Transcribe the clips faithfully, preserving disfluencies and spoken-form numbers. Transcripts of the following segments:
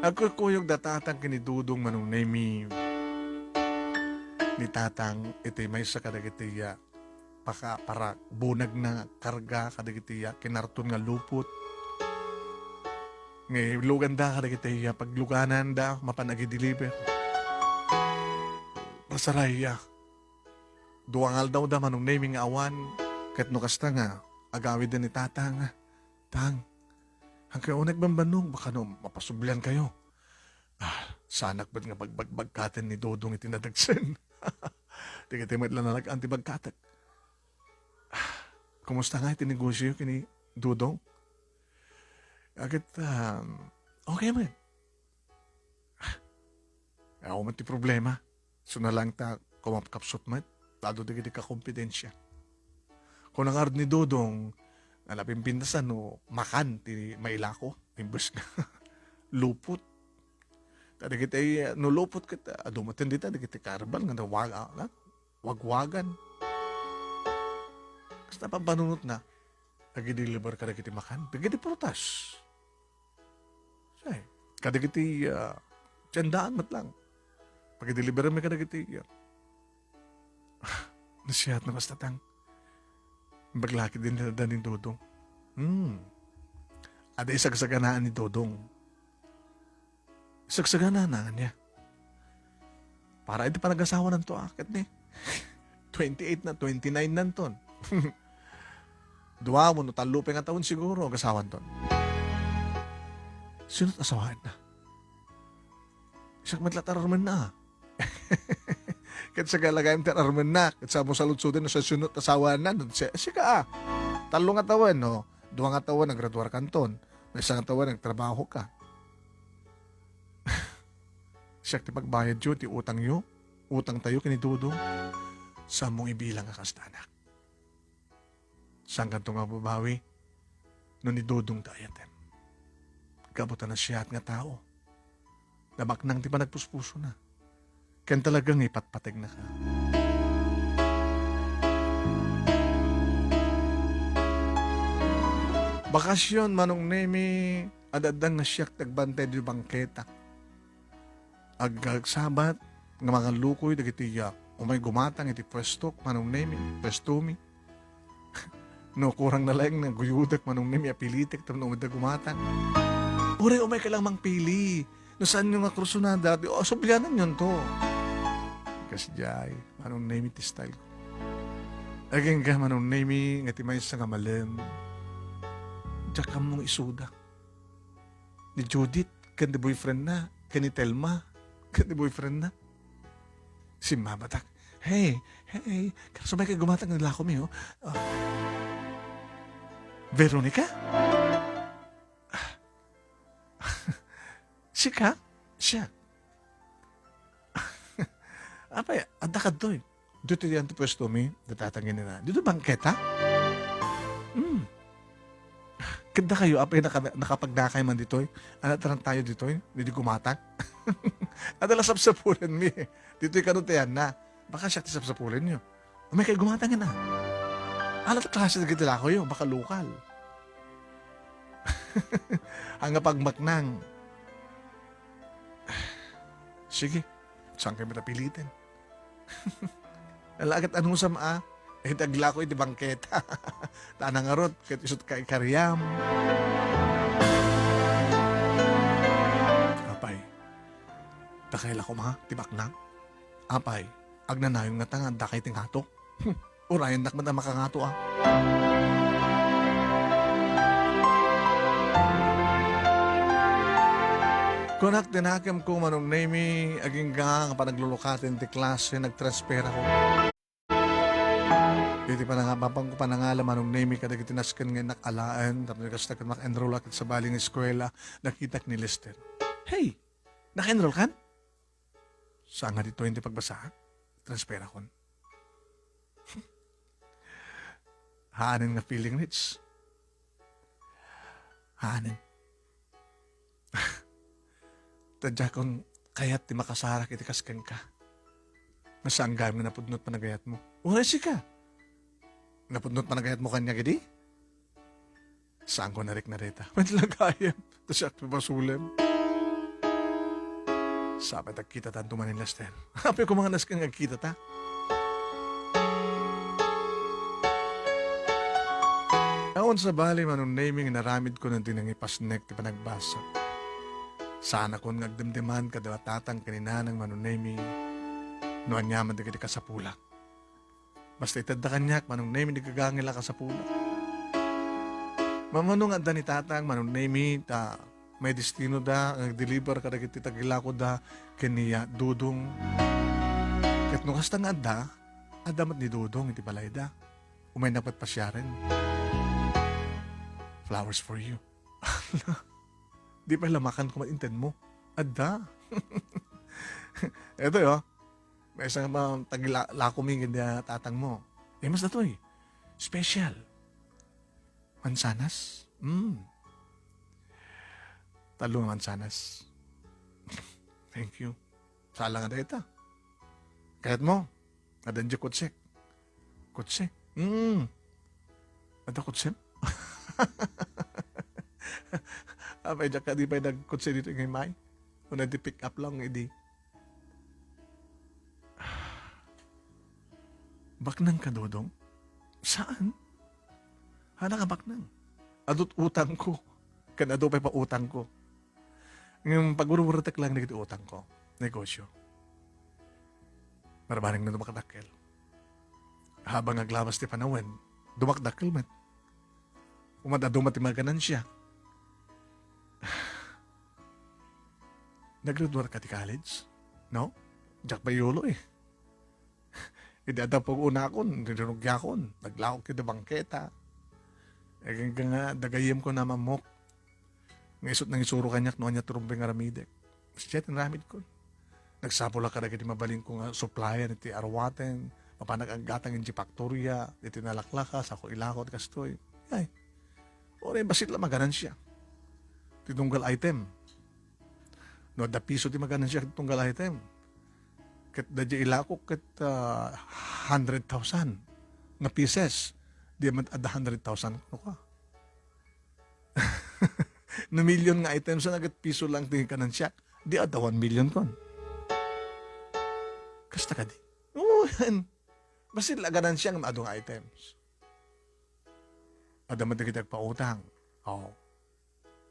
Agkuykuyog da tatang ken ni Dodong, Manong Nemi. Ni tatang iti maysa kadagiti, ah, paka-, para bunagna karga kadagiti, ah, kinarton nga lupot. Nga iluganda kadagiti, ah, paglugananda mapan agi-deliver. Pasaraya. Dua nga aldaw da, Manong Nemi, nga awan. Ket no kasta nga, agawid da ni tatang. Tang, han kayo nagbanbannog, baka no mapasublian kayo. Ah, sanak met nga pagbagbagkaten ni Dodong iti nadagsen. Dagiti met la nalagyan ti bagkatek. Ah, kumusta nga iti negosyo ken ni Dodong? Agit, um, okay man. Awan met ti problema. Suna lang ta kumapkapsut met. Adu dagiti kakompedensia. Kuna ngarud ni Dodong, nga napimpintasan no makan ti mailako. Imbes nga lupot. Ta dagiti, no lupot ket, adu met dita, dagiti karban nga nawag-, ah, wagwagan. Kasta pampanunotna, agi-deliver kadagiti makan. Dagiti prutas. Say, kadagiti, ah, tiendaan met lang. Pagideliveran mi kadagiti, ah, nasihat na basta tang. Baglaki din da ni Dodong. Hmm. Ada isagsaganaan ni Dodong. Isagsaganaan niya. Para iti panagasawa nanto, ah, ket ni twenty-eight na, twenty-nine nanton. Dua wenno tallo pay nga tawen siguro, agasawanton. Sino ti asawaenna? Siak met la ti armenna, ah. Ket sa galagayam ti armenna, ket sa mo saludsoden no sasino ti asawaenna, no, si-, sika, ah. Tallo nga tawen, no? Dua nga tawen, naggraduar kanton. Maysa nga tawen, nagtrabaho ka. Siak ti pagbayadyo, ti utangyo, utang tayo, ken ni Dodong. Sammong ibilang a kasta, anak. Saan kanto nga mababawi no ni Dodong ti ayatem? Gapu ta nasiat nga tao. Nabaknang ti panagpuspusona. Ken talaga nga ipatpategnaka. Bakasyon, Manong Nemi, ad-adda nga siak ti agbantay di bangketa. Ag-, agsabat nga mangallukoy dagiti, ah, umay gumatang iti puestok, Manong Nemi, puestomi. No, kurang na laeng nga guyudak, Manong Nemi, a pilitek tapno umay da gumatang. Uray, umay ka lang mangpili. No saanyo nga kursunada, di, o, subliananyon to. Kasdiay, Manong Nemi ti style ko. Agingga, Manong Nemi, nga ti maysa nga malem. Diak ammong isuda. Ni Judith, ken ti boyfriend na, ken ni Telma, ken ti boyfriend na. Simmabatak. Hey, hey, kasumay kay gumatang ni lako mi, oh. Ah. Veronica? Ah. Sika? Siya. Apay, adda kadtoy. Ditoy diyan ti puesto mi, datatangin na. Dito bangketa? Hmm. Kadda kayo, apay naka-, nakapagnakay man ditoy. Anak taran tayo ditoy, didi gumatang. Adala sapsapulan mi. Ditoy kano tayan na. Baka siya ti sapsapulan nyo. Umay kay gumatang na. Anak klase na gitila ko yun, baka lokal. Ang pagmaknang. Sige, saan kayo matapilitan? Ala, ket anusam a? Iti aglako iti bangketa. Ta nangarot, ket isut ka ikariam. Apay, dakay la koma, ti baknang? Apay, agnanayon nga ta nga dakay ti ngato? Urayennak met a makangato, ah. Kunak ti nakemko, Manong Nemi, agingga nga panaglulukaten ti klase, nagtransferako. Iti panangababanko panangala, Manong Nemi, kadagiti nasken nga innak alaen, tapno kasta ket mak-enrollak iti sabali nga eskuela, nakitak ni Lester. Hey! Naka-enroll kan? Saan nga ditoy ti pagbasa? Transferakon. Haanen nga feeling, Rich. Haanen. Ta diakon kayat ti makasarak iti kas kenka. Nga saan gayam nga napudnot panagayatmo. Uray sika. Napudnot panagayatmo kaniak idi? Saanko nariknarita. Met la gayam. Ta siak ti basolem. Sapay ta agkitatanto manen ni Lester. Apay koma nga nasken nga agkitata. Awan sabali, Manong Nemy, nga inaramidko no di nangipasnek ti panagbasa. Saanakon nga agdemdeman kada tatang ken ni nanang, Manong Nemy, no aniaman dagiti kasapulak. Basta itedda kaniak, Manong Nemy, ti gagangil a kasapulak. Mamano nga adda ni tatang, Manong Nemy, ta may destinoda nga nag-deliver kadagiti tagilakoda ken ni Dodong. Ket no kasta nga adda, adda met ni Dodong iti balayda. Umaynak met pasiaren. Flowers for you. Di pay la makanko met intedmo. Adda. Ito, oh. Maysa nga tagila-, lakomi ken ni tatangmo. Eh, mas datoy. Special. Mansanas? Mm. Tallo nga mansanas. Thank you. Sala nga dayta. Kayatmo? Adda diay kutsek. Kutse? Mm. Adda kutsem? Apay, diak kadi pay nagkutse ditoy nga immay? Unayen ti pick up lang idi. Baknangka, Dodong? Saan? Haanka baknang? Adu't utangko. Ken adu pay pautangko. Ngem pagururtek lang dagiti utangko. Negosyo. Barbareng no dumakdakkel. Habang aglabas ti panawen, dumakdakkel met. Umat adu met ti maganansia. Naggraduarka ti college? No? Diak pay yulo eh. Idi adda pag-unakon, rinugiakon, naglaok iti bangketa. Agingga nga, dagayemko a maammok. Nga isut' nangisuro kaniak no ania ti rumbeng nga aramidek. Siya ti inaramidko. Nagsapulak kadagiti mabalinko nga supplyan iti aruaten, mapanak aggatang iti faktoria, iti nalaklaka, sako ilako, ti kastoy. Ay, uray bassit la maganansia. Ti tunggal item. No adda piso ti maganansia iti tunggal item, ket daydiay ilako ket, ah, hundred thousand nga pieces. Di met adda hundred thousand, no ka? No million nga items na ket piso lang ti ganansiak, di adda one million kon. Kasta kadi? Oo, yan. Bassit la ganansia nga adu nga items. Adda met dagiti agpautang. Oo.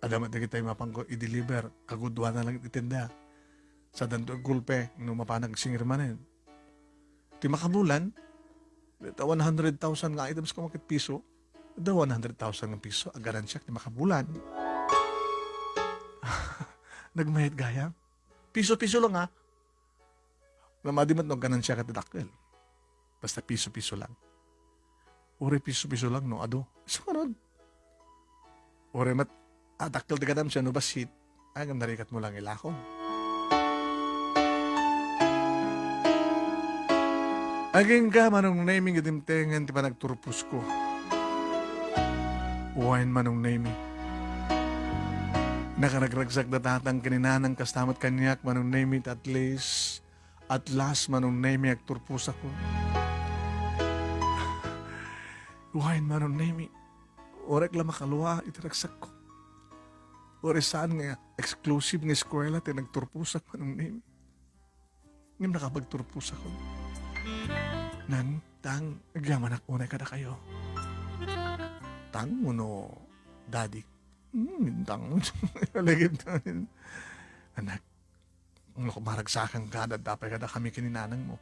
Adda met dagiti mapanko i-deliver, kagudua na lang iti tenda. Sadanto aggulpe, no mapan agsingir manen. Ti makabulan, dita one hundred thousand nga items koma ket piso, adda one hundred thousand nga piso, aganansiak ti makabulan. Nagmayat gayam. Piso-piso lang, ha. Namadi met no aganansiak ti dakkel. Basta piso-piso lang. Uray piso-piso lang no adu. Isu ngarud. Uray met, ah, dakkel ti ganansia no bassit. Ay, ngem narikatmo lang ilako. Agingga, Manong Nemy, nga dimtengen ti panagturposko. Wen, Manong Nemy. Nakaragragsak da tatang ken ni nanang kasta met kaniak, Manong Nemy, at least, at last, Manong Nemy, agturposakon. Wen, Manong Nemy. Uray la makalua iti ragsakko. Uray saan nga exclusive nga eskuela ti nagturposak, Manong Nemy. Ngem nakapagturposakon. Nang, tang, agyamanak unay kadakayo. Tang wenno daddy? Hmm, tang. Lagip na. Anak, no maragsakanka, adda pay kadakami ken ni nanangmo.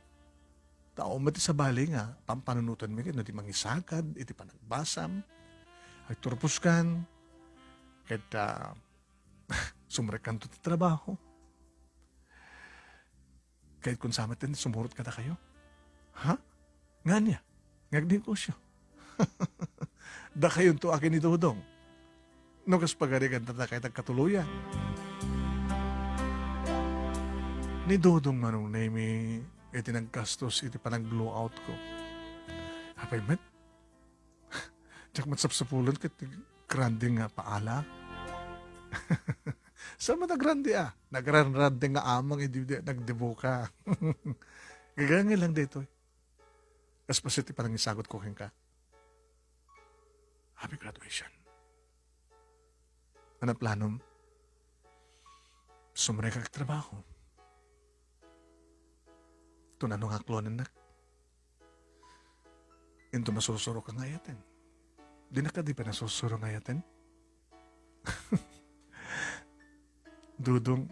Tao met ti sabali nga pampanunotenmi ket no di mangisagad iti panagbasam, agturposkan, ket, ah, sumrekkanto ti trabaho. Kayatko sa met ti sumurot kadakayo. Ha? Ngania? Nga agnegosyo. Dakayonto a ken ni Dodong. No kas pagarigan ta dakay ti agkatuloyan. Ni Dodong, Manong Nemy, iti naggastos iti panag-blowout ko. Apay met? Diak met sapsapulen ket grande nga paala. Saan met a grande a? Nagrangrande nga amang idi nagdibuka. Gagangay lang daytoy. Kas bassit ti panangisagut ko kenka. Happy graduation. Ania planom? Sumrekak ti trabaho. Ton ano nga aklonennak? Into masursuro ka nga ayaten. Dinak kadi pay nasursuro nga ayaten? Dudong,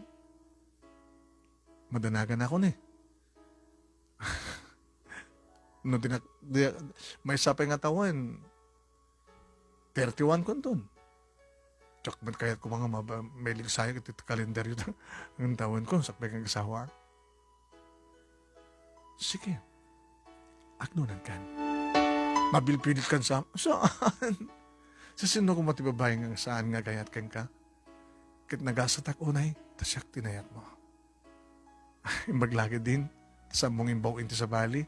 madanagan ako ni. No, dinak, di, maysa pay nga tawen, thirty-one kunton. Diak met kayat ko nga maba-, mailigsayo iti kalendaryo ta. Ang tawen ko, sakbay nga asawa. Sige. Agnunan kan. Mabilpilit kan sa, saan? Sa sino ko matibabayan nga saan nga gayat kenka? Ket nagasatak unay, ta siak ti nayat mo. Imbag lagi din, sa mong imbaw inti sabali,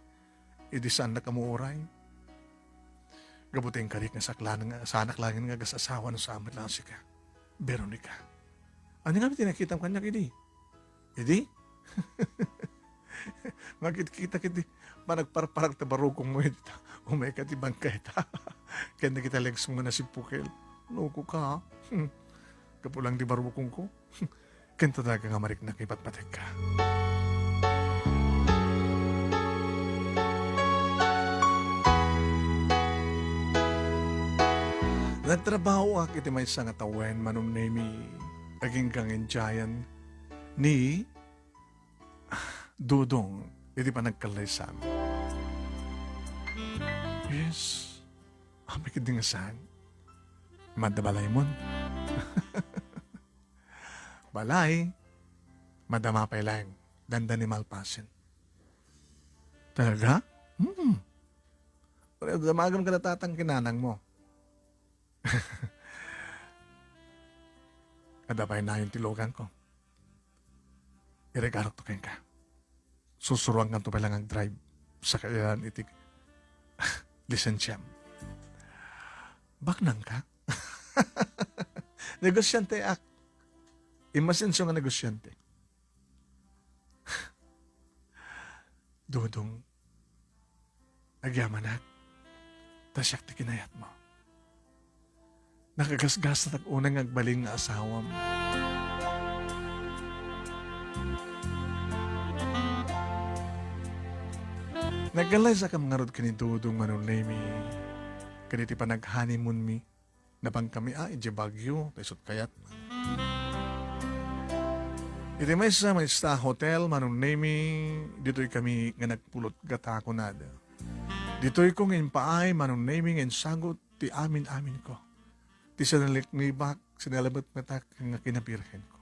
idi saan na kamuuray. Gapu ta inkarik nga saklan nga, sanak langin nga gas asawa no saan met lang sika. Veronica. Ano nga ti nakitam kaniak idi? Idi? Makitkita kiti panagparparag ta barukong mo iti ta. Umay ka ti bangkay ta. Ken dagiti legs mo nga nasipukel. Loko ka, ha? Hmm. Gapu lang di barukong ko. Ken ta talaga nga mariknak ipatpatek ka. Nagtrabahoak iti maysa nga tawen, Manong Nemi, agingga nga Indian ni Dudong iti panagkallaysami. Yes. Apay ketdi nga saan? Madda balaymon. Balay, madama pay laeng, dandani malpasen. Talaga? Hmm. Damagan kada tatang kinanang mo. Adda pay nayon ti logan ko. Iregalok to kenka. Susuroan kanto pay lang agdrive. Sakayan iti lisensiam. Baknang ka? Negosyante ak. Imasenso nga negosyante. Dudong, agyamanak, ta siak ti kinayatmo. Nakagasgasatak unay nga agbalin nga asawam. Nagkallaysakam ngarud ken ni Dudong, Manong Nemi, ken iti panag-honeymoonmi. Napankami a idiay Baguio, ta isut' kayat. Iti maysa nga star hotel, Manong Nemi, ditoy kami nga nagpulot gata kunada. Ditoy ko nga impaay, Manong Nemi, nga insagut ti amin-amin ko. Ti sinaliknibak, sinalametmetak nga kinabirhen ko.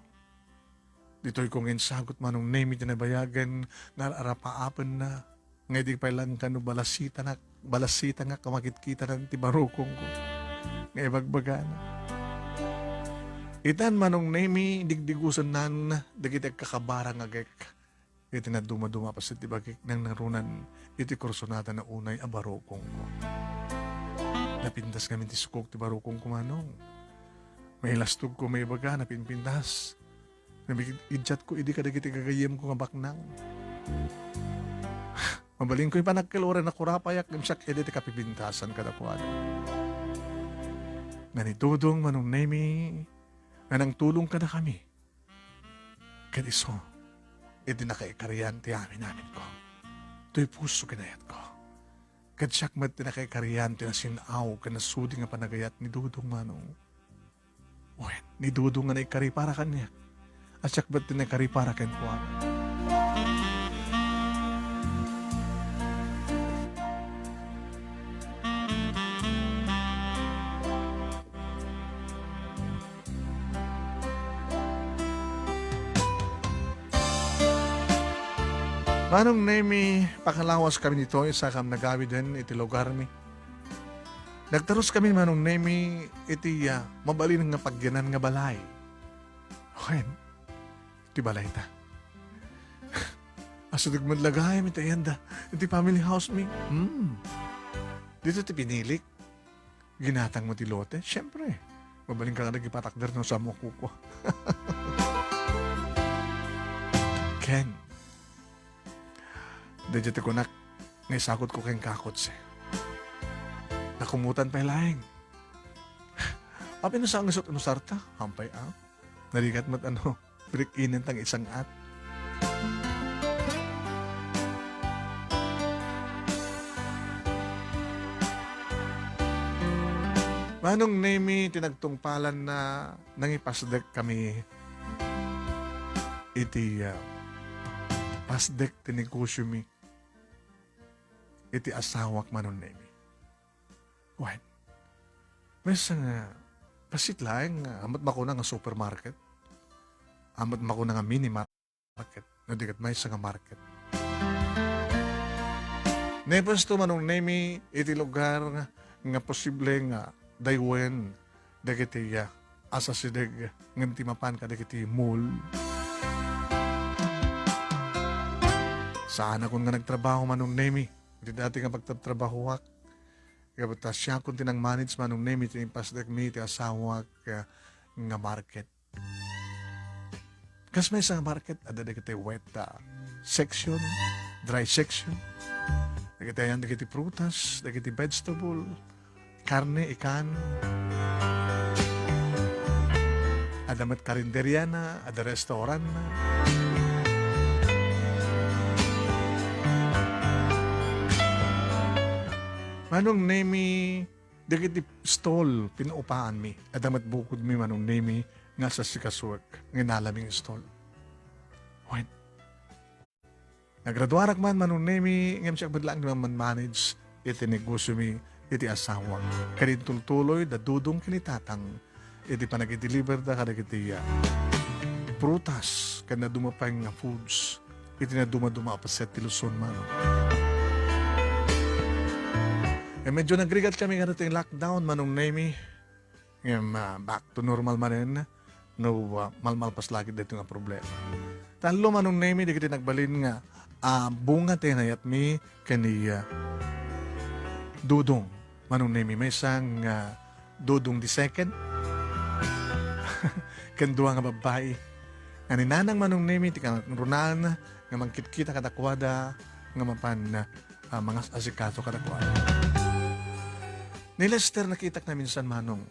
Ditoy ko nga insagut, Manong Nemi, ti nabayagen nga ar-arapaapenna, nga idi pay lang kano balasitanak, balasitangak a makitkitanan ti barukongko nga ibagbagana. Itan, Manong Nemi, digdigusennan dagiti agkakabara nga agek iti nadumaduma a paset ti bagik nangngarunan iti kursunada na unay a barukongko. Napintas ngamin ti sukok ti barukongko, Manong. Mailastogko maibaga, napinpintas. Namigiddiatko idi kadagiti gagayyemko nga baknang. Mabalinko ipanagkel uray nakurapayak ngem siak idi ti kapipintasan kadakuada. Nga ni Dudong, Manong Nemi, nga nangtulong kadakami. Ket isu, iti nakaikarian ti amin-aminko. Toy puso kinayatko. Ket siak met ti nakaikarian ti nasin-aw ken nasudi nga panagayat ni Dudong, Manong. Wen, ni Dudong nga naikari para kaniak. A siak met ti naikari para kenkuana. Manong Nemi, pakalawas kami ditoy, sakam nagawiden iti lugarmi. Nagtarus kami, Manong Nemi, iti, ah, mabalin nga pagyanan nga balay. Wen, ti balayta. Asideg met la gayam iti ayanda, iti family house mi. Hmm. Dito ti pinilik. Ginatang mo ti lote? Siyempre. Mabalin ka nga nagipatakder no saan mo kukua. Ken, daydiay ti kunak nga isakot ko kenka, kotse. Nakumutan pay laeng. Apay no saan nga isut-, inusarta? Hampay a. Narigat met ano, break-in-en ta nga isang-at. Manong Nemi, ti nagtungpalanna, nangipasdekkami iti, ah, pasdek ti negosiomi iti asawak, Manong Nemi. Wen, maysa nga, bassit laeng nga, ammo't makuna nga supermarket. Ammo't makuna nga mini market. No di ket maysa nga market. Napasto, Manong Nemi, iti lugar nga, nga posible nga daywen dagiti, ah, asasideg ngem ti mapan kadagiti mall. Saanakon nga nagtrabaho, Manong Nemi. Iti dati nga pagtatrabahoak, ket ta siakon ti nang-manage, Manong Nemi, ti impasdekmi ti asawak, ah, nga market. Kas maysa nga market, adda dagiti wet, ah, section, dry section. Dagiti ayan dagiti prutas, dagiti vegetable, karne, ikan. Adda met karinderiana, adda restaurantna. Manong Nemi, dagiti stall, pinaupaanmi. Adda met bukodmi, Manong Nemi, nga sasikasoek, nga inalaming stall. Wen, nagraduarak man, Manong Nemi, ngem siak met laeng ti man-manage iti negosiomi iti asawak. Ket intultuloy da Dodong ken ni Tatang iti panagideliverda kadagiti, ah, prutas ken dadduma pay nga foods iti dadduma-duma a paset ti Luzon, Manong. Eh, medyo nagrigat kami kadagiti lockdown, Manong Nemi. Ngem, ah, back to normal manen no, ah, malmalpas lagi daytoy nga problema. Tallo, Manong Nemi, dagiti nagbalin nga, ah, bunga ti nayatmi ken ni, ah, Dodong. Manong Nemi, maysa nga Dodong the second. Ken dua nga babbai. Nga ni Nanang, Manong Nemi, ti kangrunaan nga mangkitkita kadakuada nga mapan, ah, mangas-asikaso kadakuada. Ni Lester, nakitak na minsan, Manong.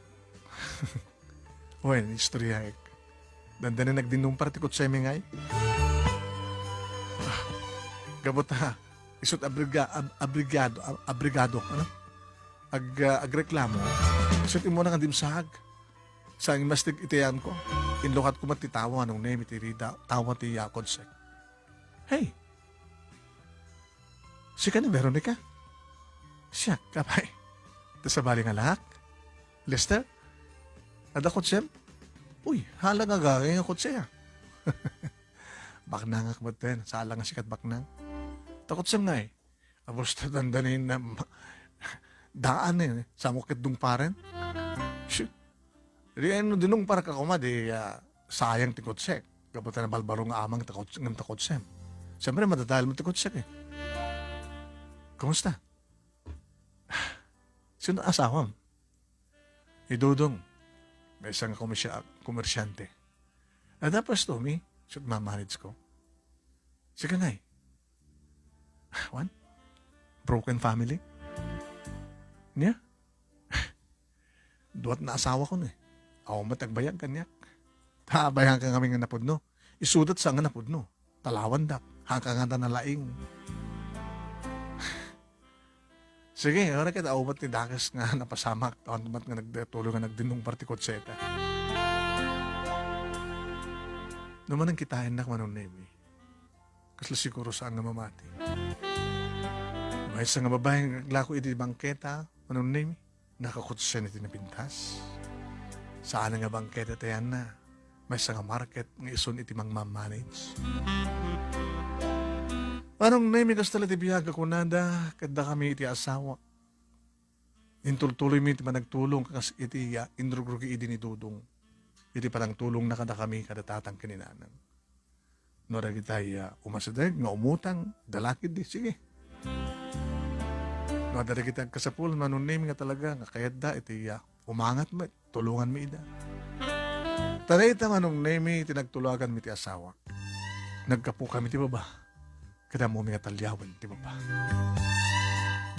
Wen, istoryaek. Dandani nagdinumpar ti kotsemi ngay. Ah, gapu ta, isut abriga-, ab-, abrigado, ab-, abrigado, ano? Ag-, ah, agreklamo. Isut immuna nga dimsaag. Sa imastig iti ayanko, inlukatko met ti tawa, Manong Nemi, ti rida, tawa ti, ah, kotsek. Hey! Sika ni Veronica? Siak, apay. Ta sabali nga laak? Lester? Adda kotsem? Uy, hala nga agay nga kotse, ah. Baknangak metten, sala nga sikat baknang. Ta kotsem ngay. Abros ta dandanin na ma-, daan, eh. Samo ket dungparen. Shit. Di, ano, dinungparka koma, di, ah, sayang ti kotsek. Gapu ta nabalbaro nga amang ta kots-, ngem ta kotsem. Siyempre, madadael met ti kotsek, eh. Kumusta? Sino asawam? Ni Dodong. Maysa nga komersya-, komersyante. Adda pastomi, isut mamanage ko. Sika ngay. Wen? Broken family? Nia? Dua't naasawakon, eh. Awan met agbayag kaniak. Ta, bayag ka ngamin nga napudno. Isudat sa nga napudno. Talawandak. Hangka nga ta nalaing. Sige, ora ket awan met ti dakes nga napasamak. Awan met nga nagtuloy nga nagdinungpar ti kotseta. No manang kitaennak, Manong Nemi. Kasla siguro saan nga mamati. Maysa nga babae nga aglako idi bangketa, Manong Nemi, nakakotsena iti napintas. Saan nga bangketa ti ayanna, maysa nga market nga isun iti mangmamanage. Manong Nemi, kasta la ti biag a kunada, ket dakami iti asawa. Intultuloymi ti panagtulong kas iti, ah, inrugrugi idi ni Dodong. Iti panagtulongna kadakami, kada tatang ken ni nanang. No dagitay, ah, umasideg nga umutang, dalakid di, sige. No dagitay agkasapul, Manong Nemi, nga talaga nga kayatda iti, ah, umangat met, tulonganmi ida. Ta dayta, Manong Nemi, ti nagtulaganmi ti asawak. Nagkapukami ti baba. Ket ammomi nga taliawen ti baba.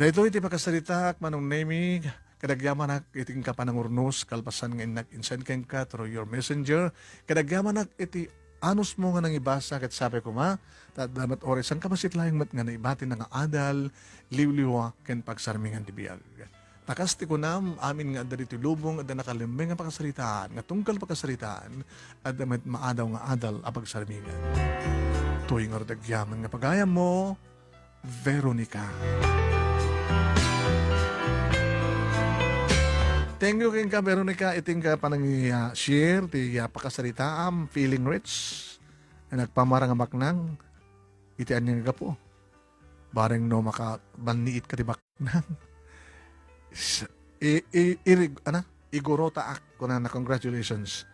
Daytoy ti pakasaritaak, Manong Nemi, ket agyamanak iti inka panangurnos, kalpasan nga innak insend kenka through your messenger, ket agyamanak iti anusmo nga nangibasa, ket sapay koma, ta adda met oras, saan ka bassit laeng met nga naibatina nga adal, liwliwa, ken pagsarmingan ti biag. Ta kas ti kunam, amin nga adda ditoy lubong, adda nakalemmeng nga pakasaritaan, nga tunggal pakasaritaan, adda met maadaw nga adal a pagsarmingan. Toy ngarud agyaman nga pagayammo, Veronica. Thank you kenka, Veronica, iti nga panangi-, ah, share ti, ah, pakasaritaam, feeling rich. Nagpamara nga maknang iti ania nga gapu. Bareng no makabanniit ka ti maknang. S-, i-, i-, irig-, ana? Igurotaak, kunana, congratulations.